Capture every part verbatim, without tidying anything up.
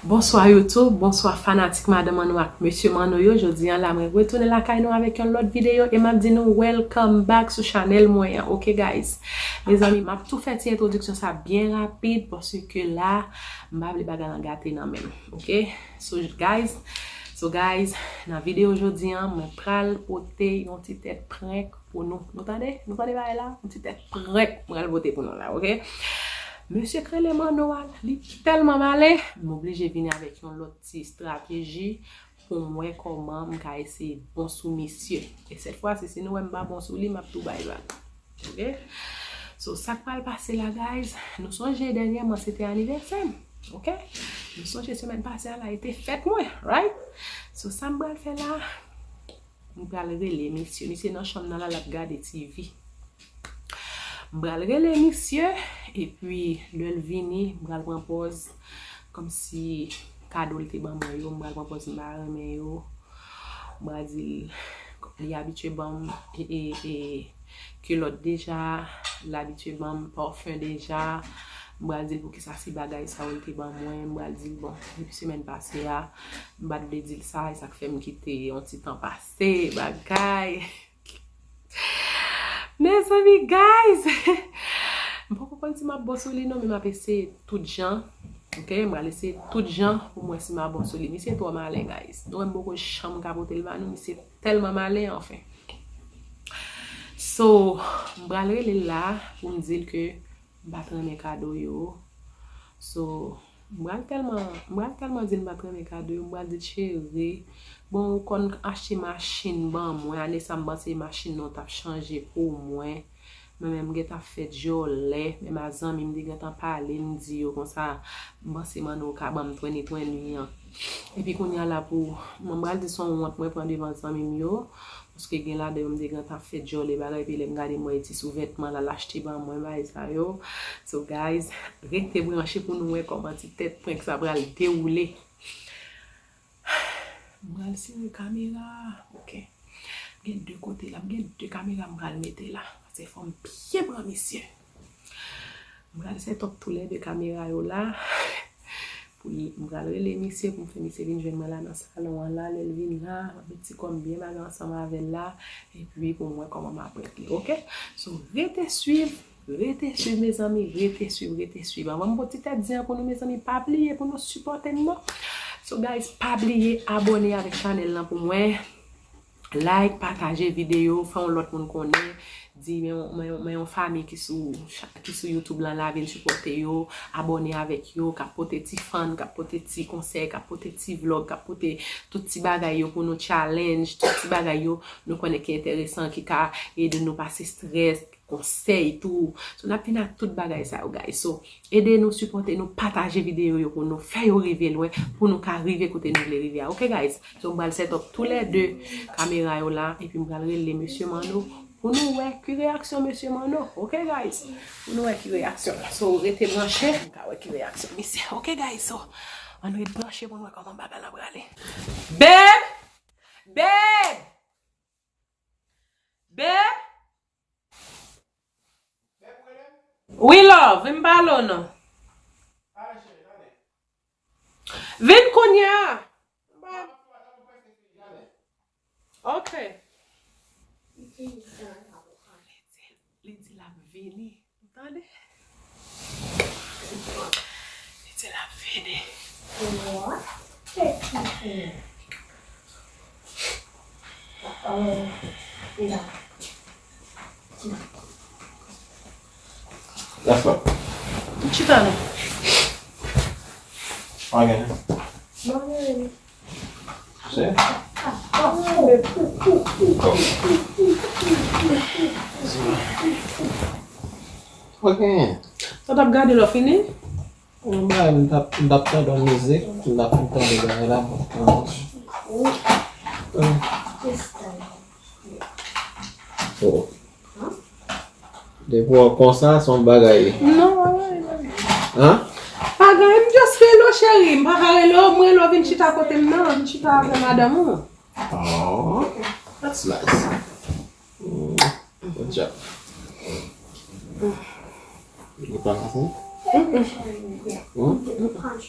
Bonswa YouTube, bonswa fanatik madan Manno ak mesye Manno yo. Jodi an la mwen retounen lakay nou avèk yon lòt videyo e m ap di nou welcome back sou chanèl mwen an, oke guys? Mezanmi, m ap tou fè ti entwodiksyon sa byen rapid paske la m pa vle bagay lan gate nan men m, oke? So guys, so guys, nan videyo jodi an mwen pral pote yon ti tèt prank pou nou. Nou tande? Nou tande bagay la? Yon ti tèt prank mwen pral pote pou nou la, oke? Mesye k rele Manno a, li tèlman malen, m oblije vini avèk yon lòt ti estrateji pou m wè kòman m ka eseye bon sou misye. E sèt fwa si, si nou wè m pa bon sou li, m ap tou bay vag. Oke? So, sa k pral pase la, guys, nou sonje dènyèman se te anivèsè m. Oke? Nou sonje semèn pase a la, e te fèt mwen, right? So, sa m pral fè la, m pral rele misye. Misye nan chanm nan la, l ap gade T V. M pral rele misye, epi lè l vini, m pral pran pòz kòmsi kado l te ban mwen yo, m pral pran pòz m pa renmen yo. M pral di l li abitye ban m e, e, e, kilòt deja, l abitye ban m pafen deja. M pral di l poukisa se bagay sa yo l te ban mwen. M pral di l, bon, depi semèn pase a, m pa t vle di l sa, e sa k fè m kite yon ti tan pase, bagay. Mezanmi, guys! M poko konn si m ap bon sou li non, men m ap eseye tout jan. Oke, m pral eseye tout jan pou m wè si m ap bon sou li. Misye twò malen, guys. Nou wè m poko janm ka pote l ba nou, misye tèlman malen, anfen. So, m pral rele l la pou m di l ke m pa t renmen kado yo. So, m pral tèlman, m pral tèlman di l m pa t renmen kado yo, m pral di l, cheri, bon, ou konn achte machin ban mwen, ane sa m panse machin nan w t ap chanje pou mwen. Mwen menm m gentan fè djòlè, menm a zanmi m te gentan pale, m di yo konsa, m panse Manno w ka ban m twenty twenty an. Epi kounye a la pou, mwen m pral di se yon wont mwen pran devan zanmi m yo, paske gen ladan yo m te gentan fè djòlè bagay, epi lè m gade m wè e ti souvètman la l achte ban mwen, bagay sa yo. So guys, rete branche pou nou wè kòman ti tèt prank sa pral dewoule. M pral sere kamera a. Oke. M gen de kote la. M gen de kamera m pral mete la. Paske fò m byen pran misye. M pral set up toulède kamera yo la. Pou li, m pral rele misye pou m fè misye vin jwenn mwen la nan salon an la. Lè l vin la, m ap met ti kò m byen bagay ansanm avè l la. Epi pou m wè kòman m ap prank li. Oke? So, rete swiv. Rete swiv, mezanmi, rete swiv, rete swiv. Anvan m pote ti tèt di an pou nou, mezanmi, pa bliye pou nou sipòte m non. So, guys, pa bliye abòne avèk chanèl lan pou mwen. Like, pataje videyo, fè yon lòt moun konnen. Di, men yon, men yon, men yon fanmi ki sou, ki sou YouTube lan la, vin sipòte yo, abòne avèk yo, k ap pote ti fun, k ap pote ti konsèy, k ap pote ti vlog, k ap pote tout ti bagay yo pou nou challenge, tout ti bagay yo nou konnen ki enteresan, ki ka ede nou pase strès, konsèy tou. So, n ap vin ak tout bagay sa yo, guys. So, ede nou, sipòte nou, pataje videyo yo pou nou fè yo rive lwen, pou nou ka rive kote nou vle rive a. Oke, guys? So, m pral set up toulède kamera yo la, epi m pral rele mesye Manno pou nou wè ki reyaksyon mesye Manno. Oke, guys? Pou nou wè ki reyaksyon. So, rete branche, m ka wè ki reyaksyon misye. Oke, guys? So, ann ret branche pou nou wè kòman bagay la prale. Babe! Babe! Babe! Wi, love, vin pale w non. Vin kounye a. Ok. Li di l ap vini. Tande? Li di l ap vini. That's what. Chita non. Ok. Se? Ok. Sa t ap gade lè w fini? Mwen, m t ap, m t ap tande yon mizik, m t ap tande bagay la, bon, bon. Oh. Depi w konsa, se yon bagay. Non, pa gen anyen. Hein? Pa gen anyen, m just rele w, cheri. M pa ka rele w, m rele w, vin chita kote m nan, vin chita avè madanm ou. Oh, that's nice. Mm, good job. Ou pa konprann? Mm-mm. Hmm? Mm-mm.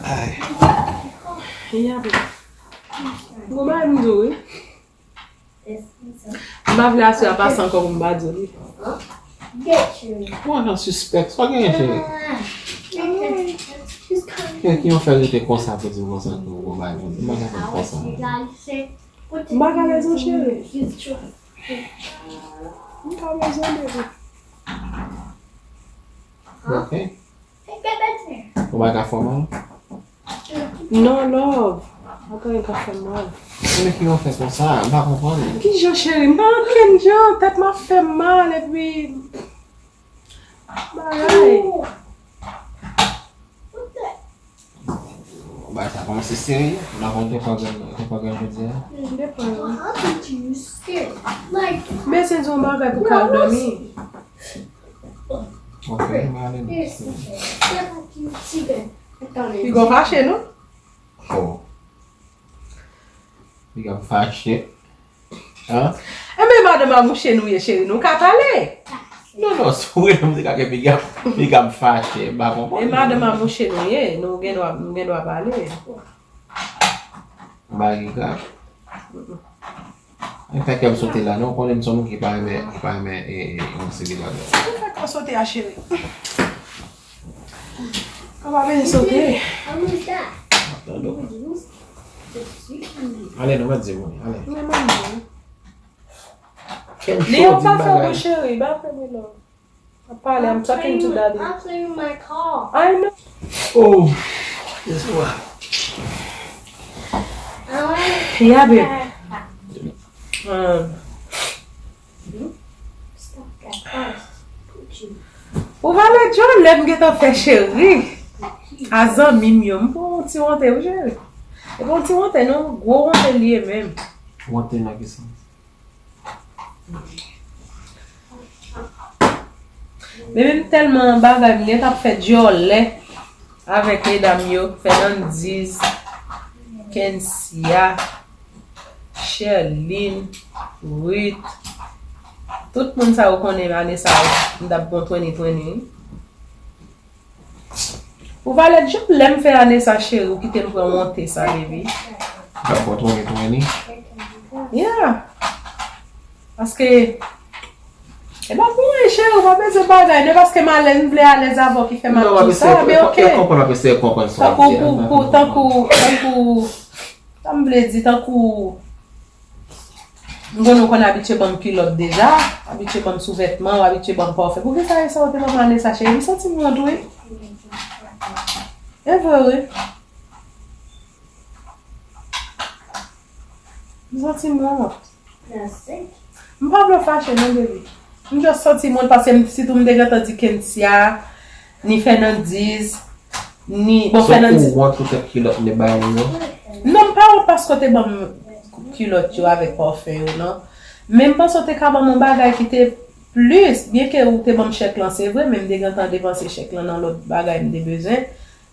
Ay. Gon bagay m di w, wi. M pa vle aswè a pase ankò pou m pa di w li. Ou antan sispèk, sa w genyen, cheri? Ki, ki yon fè rete konsa pou di m konsa pou w gon bagay pou di m? M pa ka konn konsa. M pa ka rezon, cheri. M ka rezon, baby. Ok. Ou pa ka fè mal? Non, love. Anyen ka fè mal. Men ki yon fè konsa, m pa konprann. Ki jan, cheri? M pa ankenn jan, tèt m ap fè m mal, epi bagay. Bagay sa kòmanse serye, m pa konn de kwa grenn, de kwa grenn jodi a. M depann. Men se yon bagay pou ka dòmi. Ok, m ale. Piga w fache, non? Oh. Piga m fache. Hein? Enben, madanm a mouche nou ye, cheri, nou ka pale. Non, non, si w rele m, se ka ke piga, piga m fache, m pa konprann. E madanm a mouche nou ye, nou gen dwa, nou gen dwa pale. Barika. Mwen fè kè m sote la, non, konnen m se yon moun ki pa renmen, ki pa renmen, e, e, yon seri bagay. Mwen fè kè w sote a, cheri. Ou pa bezwen sote. Ale, nou mèt di moun, ale. Mwen menm, non. Li yo pa fè bon, cheri, pa fè bon, non. Pale, I'm talking to daddy. I'm cleaning my car. I know. Oh, this one. Yeah, babe. Um, ou valè djòlè m gentan fè, cheri. A zanmi m yo, m pran yon ti wonte, wi, cheri. E pa yon ti wonte, non, gwo wonte li ye menm. Wonte nan ki sans? Men menm tèlman bagay m gen t ap fè djòlè avèk medam yo, Fernandiz, Kensia, Sherline, Ruth. Tout moun sa yo konnen ane sa yo, m t ap bon twenty twenty, wi. Ou valè djòlè m fè ane sa, cheri, ou kite m pran wonte sa, baby. Ou t ap bon twenty twenty? Yeah. Paske, e pa pou anyen, cheri, ou pa bezwen bagay, men paske m alèz, m vle alèz avè w ki fè m ap di w sa, men ok. Tankou, tankou, tankou, sa m vle di, tankou, m konnen w konn abitye ban m kilòt deja, abitye ban m souvètman, w abitye ban m pafè. Poukisa e sa ou te ban m ane sa, cheri? M santi m wont, wi. E vre, wi. M santi m wont. M pa vle w fache, non, baby. M just santi m wont paske m, sitou m te gentan di Kensia, ni Fernandiz, ni, bon, Fernandiz. Ou wont poutèt kilòt m te ba ou yo? Non, m pa wont paske w te ban m kilòt yo avèk pafè yo, non. Men m panse w te ka ban m yon bagay ki te plis, byenke ou te ban m chèk lan, se vre, men m te gentan depanse chèk lan nan lòt bagay m te bezwen.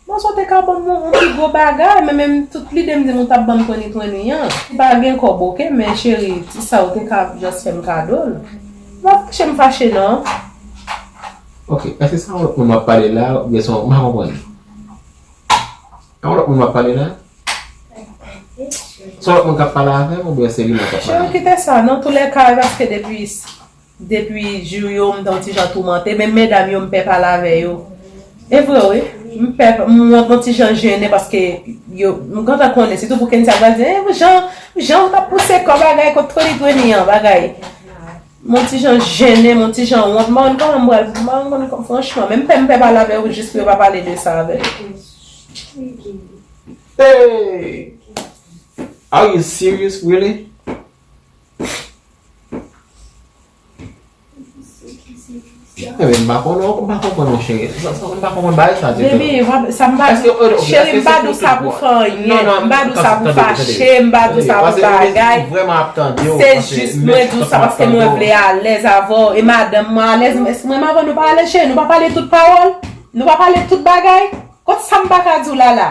M panse w te ka ban m yon, yon pi gwo bagay, men menm tout lide m di m ou t ap ban m twenty twenty an. Li pa gen kòb, ok, men cheri, ti sa ou te ka just fè m kado l. M pa fache m fache, non. Ok, èske se yon lòt moun m ap pale la, oubyen se yon, m pa konprann. Se yon lòt moun m ap pale la? Se yon lòt moun k ap pale avè m, oubyen se li menm k ap pale? Cheri, kite sa, nan toulèka, e paske depi, depi jou yo, m t on ti jan toumante, menm medam yo, m pè pale avè yo. E vre, wi. M pè, m, m on ti jan jennen paske yo, m gentan konnen, sitou pou Kensia, pral di, e, jan, jan ou t ap pouse kò bagay kot twenty twenty an, bagay. M on ti jan jennen, m on ti jan wont. M pa konn kòman m pral, m pa konn kòman, franchman. Menm pè m pè pale avè yo jis pou yo pa pale de sa avè yo. Hey! Are you serious, really? Ebyen, m pa konn, m pa konprann, monchè. Sa, sa, m pa konprann bagay sa ditou. Baby, sa m pa di, cheri, m pa di w sa pou fè anyen. M pa di w sa pou fache, m pa di w sa pou bagay. Se jis mwen di w sa paske mwen vle alèz avè w. E madanm mwen alèz, èske mwen m avè w nou pa alèz, cheri? Nou pa pale tout pawòl? Nou pa pale tout bagay? Kot sa m pa ka di w la la?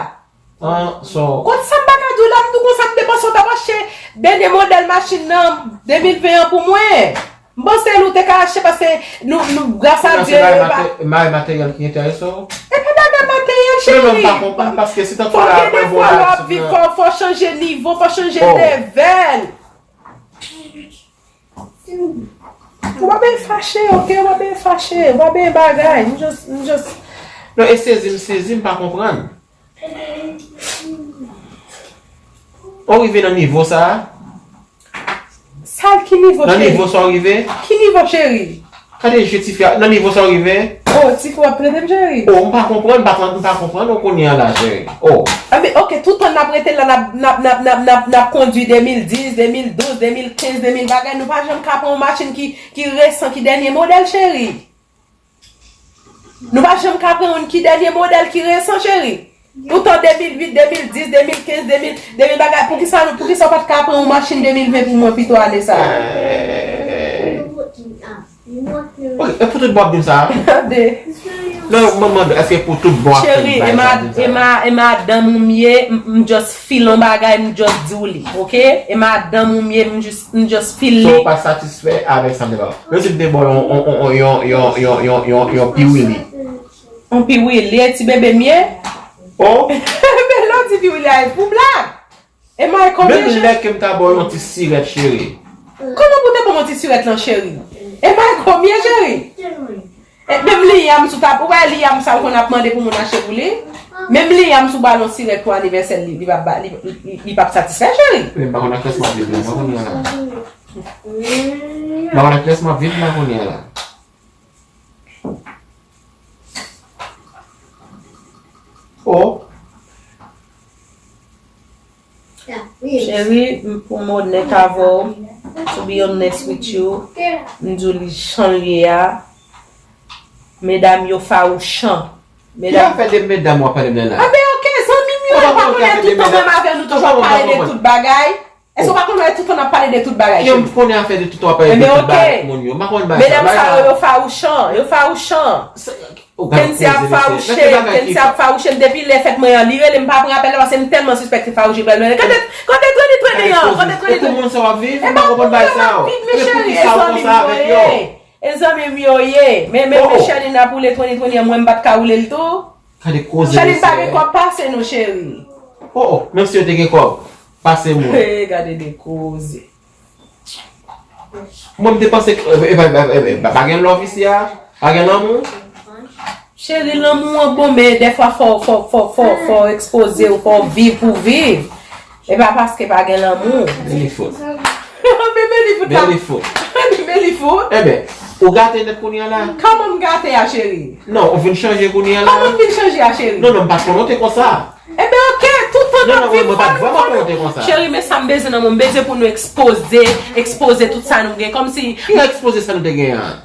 An, so. Kot sa m pa ka di w la, m di w konsa m te panse w t ap achte dènye modèl machin nan de mil ven an pou mwen. M panse l ou te ka achte paske nou, nou, gras a Dye, e pa. Mari materyèl ki enterese w? E Non, non, m pa konprann, paske si tankou la, mwen bon la, fò, fò chanje nivo, fò chanje level. Ou pa ben fache, ok? Ou pa ben fache, ou pa ben bagay. M just, m just. Non, e sezi m sezi, m pa konprann. Ou rive nan nivo sa a? Sa ki nivo, cheri? Nan nivo sa w rive? Ki nivo, cheri? Gade je tifi a, nan nivo sa w rive? Oh, tifi w ap trete m, cheri? Oh, m pa konprann, m pa, m pa konprann ou kounye a la, cheri. Oh. Anben, ok, tout tan n ap rete la, n ap, n ap, n ap, n ap, n ap, n ap kondui de mil dis, de mil douz, de mil kenz, de mil bagay, nou pa janm ka pran yon machin ki, ki resan, ki dènye modèl, cheri. Nou pa janm ka pran youn ki dènye modèl ki resan, cheri. Toutan de mil uit, de mil dis, de mil kenz, de mil, de mil bagay. Poukisa nou, poukisa w pa t ka pran yon machin de mil ven pou mwen pito ane sa a? Ok, e pou tout bon w ap di m sa a? Tande. Non, mwen mande, èske pou tout bon w ap fè m bay sa, di m sa? Cheri, e madanm ou m ye, m, m just feel yon bagay, m just di w li, ok? E madanm ou m ye, m just, m just feel li. So, ou pa satisfè avèk sa m te ba w? Menm si m te ba w yon, yon, yon piwili. Yon piwili, e ti bebe m ye? Oh. Men lè w di piwili a, e pou blag. E may konbyen, cheri? Menm lè ke m ta ba w yon ti sirèt, cheri. Kòman pou te ban m yon ti sirèt lan, cheri? E may konbyen, cheri? E menm li a m sou tab, ou wè li a m sa l konn ap mande pou moun achte pou li. Menm li a m sou ba l yon sirèt pou anivèsè l, li, li p ap ba, li, li, li, li p ap satisfè, cheri. Men m pa konn ak kiyès m ap viv la, m pa konn la. M pa konn ak kiyès m ap viv la kounye a la. Oh. Cheri, m pou m onèt avè w. To be honest with you, m di w li jan l ye a. Medam yo fawouchan. Ki afè de medam w ap pale m nan la? Anben, ok, zanmi m yo, yo pa konnen tout tan menm avè nou toujou ap pale de tout bagay. Èske w pa konn wè tout tan n ap pale de tout bagay, cheri? Ki m konnen afè de tout tan w ap pale de tout bagay ak moun yo? M pa konn bagay sa. Medam sa yo, yo fawouchan, yo fawouchan. Kensi ap fawouche m, Kensi ap fawouche m. Depi lè fèt mwen an, li rele m, pa pran apèl la, paske m tèlman sispèk se fawouche pral mennen. Kote, kote treni, treni an? Kote treni, treni? E pou moun sa w ap viv, m pa konprann bagay sa yo. E pou ki sa w konsa avèk yo? E zanmi m yo ye. Men, men, men Sherline ap woule treni, treni an, mwen m pa t ka woule l tou. Gade koze mesye. Sherline pa gen kòb pase nou, cheri. Oh, oh, menm si yo te gen kòb, pase mwen. Gade de koze. Mwen, m te panse ke, e, e, e, e, e, pa, pa gen love isi a? Pa gen lanmou? Cheri, lanmou an bon, men dèfwa fò, fò, fò, fò, fò ekspoze w, fò w viv pou viv. E pa paske pa gen lanmou. Belifout. Bebe li fout la. Belifout. Bebe li fout. Enben, ou gate nèt kounye a la? Kòman m gate a, cheri? Non, ou vin chanje kounye a la? Kòman m vin chanje a, cheri? Non, non, m pa t konnen w te konsa. Enben, ok, tout tan n ap viv, fò nou, fò nou. Cheri, men sa m bezwen nan mwen, m bezwen pou nou ekspoze, ekspoze tout sa nou gen, kòmsi. Ki ekspoze sa nou te gen an?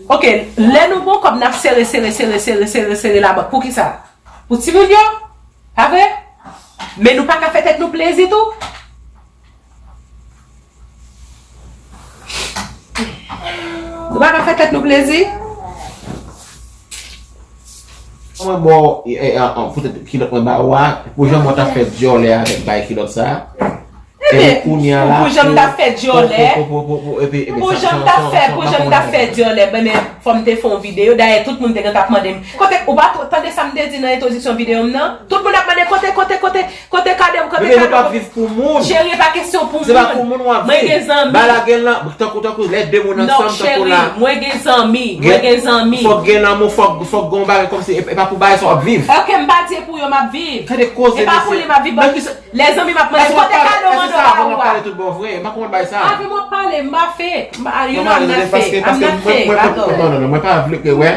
Ok, lè nou gon kòb, n ap sere, sere, sere, sere, sere, sere labank. Poukisa? Pou timoun yo? Pa vre? Men nou pa ka fè tèt nou plezi tou? Nou pa ka fè tèt nou plezi? Mwen ba w, e, e, e, poutèt kilòt mwen ba ou a, pou jan mwen ta fè dyòlè avèk bay kilòt sa. Epi kounye a la, pou jan m ta fè dyòlè, pou jan m ta fè, pou jan m ta fè dyòlè, men, men fò m te fè yon videyo. Dayè, tout moun te gentan ap mande m, kote, ou pa t-, tande sa m te di nan entwodiksyon videyo m nan? Tout moun ap mande, kote, kote, kote, kote kado m, kote kado m? Bebe, nou pa viv pou moun. Cheri, e pa kesyon pou moun. Se pa pou moun w ap viv. Mwen gen zanmi. Bagay la gen lan, tankou, tankou lè de moun ansanm, tankou la. Non, cheri, mwen gen zanmi, mwen gen zanmi. Fòk gen lanmou, fòk, fòk gen yon bagay kòmsi, e, e pa pou bagay sa w ap viv. Ok, m pa di e pou yo m ap viv. Gade koze mesye. E pa pou li m ap viv. Lè zanmi m ap mande, kote kado m an nan ba ou a? Èske w ap pale tout bon vre? M pa konprann bagay sa. Avè m w ap pale, m pa fake. M pa, you know, I'm not fake. I'm not fake at all. Non, non, non, mwen pa vle ke, wè.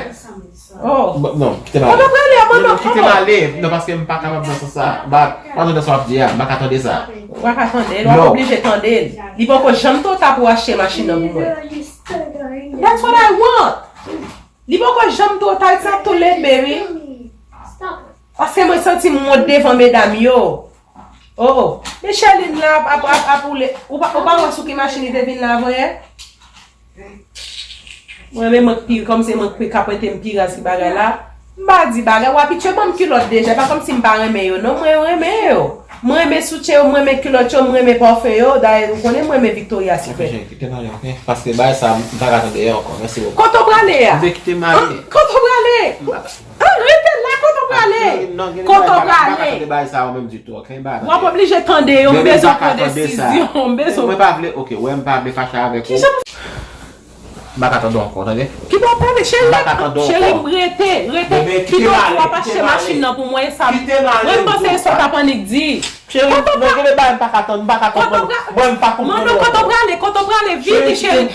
Oh. Non, kite m ale. Kote w prale a, manman? Non, non, kite m ale. Non, paske m pa kapab nan sans sa. M pa, m pa tande sa w ap di a. M pa ka tande sa. Ou pa ka tande l, w ap oblije tande l. Li poko janm twò ta pou w achte machin nan pou mwen. That's what I want. Li poko janm twò ta, it's not too late, baby. Paske mwen santi m wont devan medam yo. Oh, oh. Men Sherline la ap, ap, ap, ap woule. Ou pa, ou pa wè sou ki machin li te vin la avan yè? Mwen menm, mwen k pi, kòmsi mwen k pi ka pwente m pi raz ki bagay la. M pa di bagay, w abitye ban m kilòt deja. E pa kòmsi m pa renmen yo, non, mwen renmen yo. Mwen renmen soutyen yo, mwen renmen kilòt yo, mwen renmen pafen yo. Dayè, ou konnen mwen renmen Victoria Secret. Kite m ale, ok? Paske bagay sa, m pa ka tande yo ankò. Mèsi bokou. Kote w prale a? Mwen kite m ale. Kote w prale? Ah, rete la, kote w prale? Non, gen de bagay m pa ka tande bagay sa yo menm ditou, ok? M pa ka tande. W ap oblije tande yo, m bezwen pran desizyon, m bezwen. Mwen pa vle, ok, wè, m pa vle fache avèk ou. Kijan pou... M pa ka tande w ankò, tande? Ki bò w prale, cheri? M pa ka tande w ankò. Cheri, m rete, rete. Ki bò w ap achte machin nan pou mwen, e sa? Mwen panse e sa w t ap annik di. Cheri, non, gen de bagay m pa ka tann, m pa ka konprann. Mwen, m pa konprann ou ankò. Kote w prale, kote w prale, vini, cheri.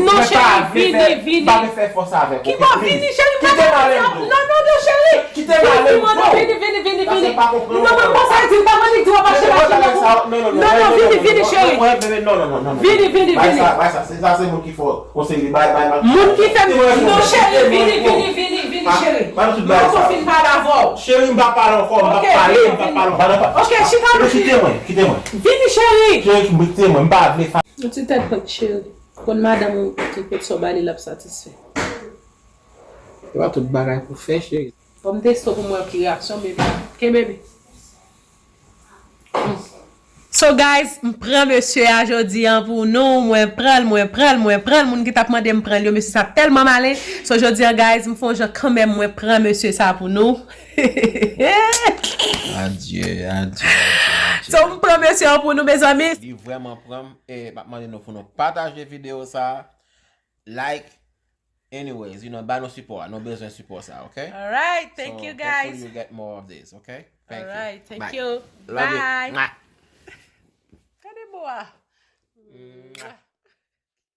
Non, cheri, vini, vini. M pa vle fè fòs avèk ou. Ki bò vini, cheri? Kite m ale, m di w. Non, non, non, cheri. Kite m ale, m di w. Vini, vini, vini, vini. Non, mwen panse di m pa annik di w ap achte machin nan pou mwen. Non, non, vini, vini, cheri. Vini, vini, vini. Bay sa, bay sa, se sa, se moun ki fò. Konseye li bay, bay, bay. Moun ki fè m non, cheri, vini, vini, vini, vini, cheri. Mwen poko fin pale avè w. Cheri, m pa pale ankò, m pa pale, m pa pale ankò. Ok, chita la. Kite mwen, kite mwen. Vini, cheri. Cheri, kite mwen, m pa vle fa... Yon ti tèt prank, cheri. Konn madanm ou ki pot sa w ba li, l ap satisfè. Se pa tout bagay pou fè, cheri. Bon, m teste w pou m wè ki reyaksyon, baby. Ok, baby. So guys, m pran mesye a jodi an pou nou. Mwen pran l, mwen pran l, mwen pran l. Moun ki t ap mande m pran l yo, mesye sa tèlman malen. So jodi an guys, m fè yon jan kanmenm mwen pran mesye sa pou nou. Adye, adye, adye, adye. So m pran mesye an pou nou, mezanmi. Li vrèman pran m, e m ap mande nou pou nou pataje videyo sa, like, anyways, you know, ba nou sipò a, nou bezwen sipò sa, ok? Alright, thank you guys. So hopefully you get more of this, ok? Thank you. Alright, thank you. Bye. Love you. Bye. Mwah. Gade bo a.